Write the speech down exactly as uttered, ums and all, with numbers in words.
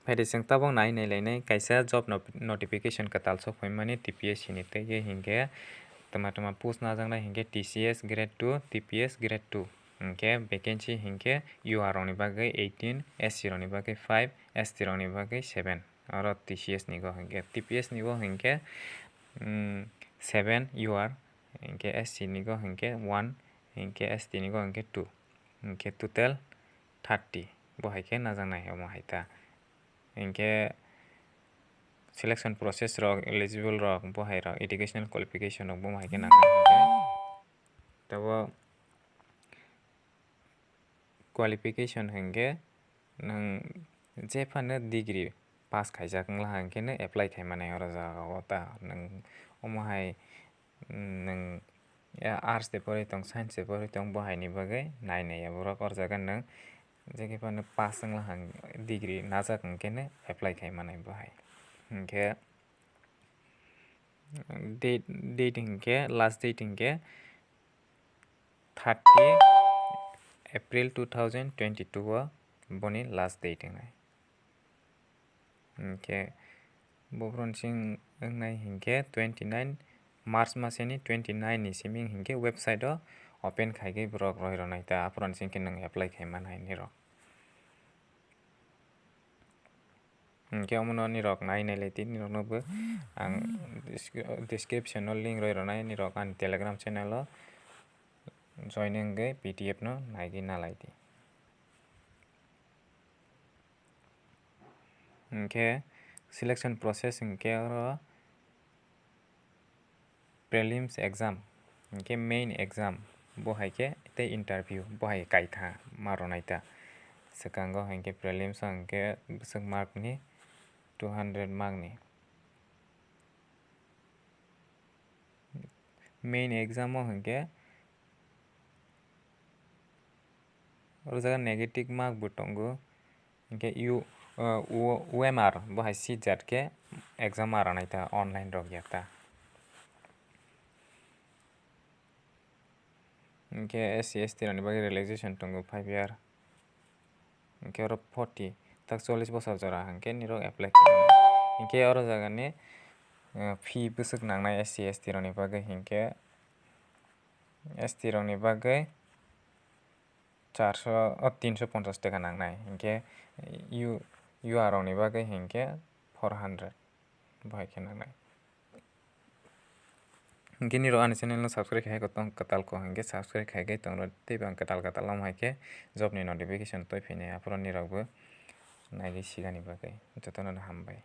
Phaidi chwng tabuk nai nai lainai kaisa job no-, notification kwtal sok phaimani T P S C ni twi hinkhe twma twma post najaknai hinkhe T C S grade two, T P S grade two. Hinkhe vacancy hinkhe U R rokni bagwi eighteen, S C rokni bagwi five, S T rokni bagwi seven. Oro T C S ni go hinkhe, T P S ni go hinkhe, mm, seven U R, hinkhe S C ni go hinkhe one, hinkhe S T ni go hinkhe two, hinkhe total thirty. Bo hai khe najaknai omo hai ta. Hinkhe selection process rok, eligible rok, bo hai rok, educational qualification rok bo hai khe nangnai hinkhe. Tabo qualification hinkhe nwng jephano degree pass khaijak wngla hinkhe no apply khai manai oro jaga o ta. Nwng omo hai, nwng, ya, arts de pori tong, science de pori tong, bo hai ni bagwi nai nai ya borok. Oro jaga nwng jekhe phano pass wngla hang, degree najak hinkhe no apply khai manai bo hai. Hinkhe date, date hinkhe, last date hinkhe thirty April two thousand twenty-two o boni last date wngnai. Hinkhe bo bron sing wngnai hinkhe twenty nine March maseni twenty nine ni simi hinkhe website o open khaigwi borok roi rwnai ta, aphuru sing khe nwng apply khai manai nirok. Hinkhe omono nirok nai nai lai di, nirokno bo ang descri-, description o link roi rwnai, nirok ani Telegram channel o join wngwi P D F no naigwi nalai di. Hinkhe selection process hinkhe oro prelims exam, hinkhe main exam, bo hai khe tei interview, bo hai kaitha ma rwnai ta. Swkango hinkhe prelims o hinkhe bwswk mark ni, two hundred mark ni. Main exam o hinkhe oro jaga negative mark bo tongo, hinkhe U, uh, U-, U M R bo hai C Z khe exam ma rwnai ta, online rok ya ta. Hinkhe S C S T rokni bagwi relaxation tongo five year. Hinkhe oro forty, tak chollish bosor jora hinkhe nirok apply khainai. Hinkhe oro jagani, eh, fee bwswk nangnai S C S T rokni bagwi hinkhe S T rokni bagwi charso, o, tinso ponchas taka nangnai. Hinkhe U-, U R rokni bagwi hinkhe four hundred. Bo hai khe nangnai. Hinkhe nirok ani channel no subscribe khai khe tong kwtal kok hinkhe subscribe khai khe tong rw tei bo ang kwtal kwtal omo hai khe job ni notification toi phainai aphuru nirok bo naigwi sigani bagwi jotono no hambai.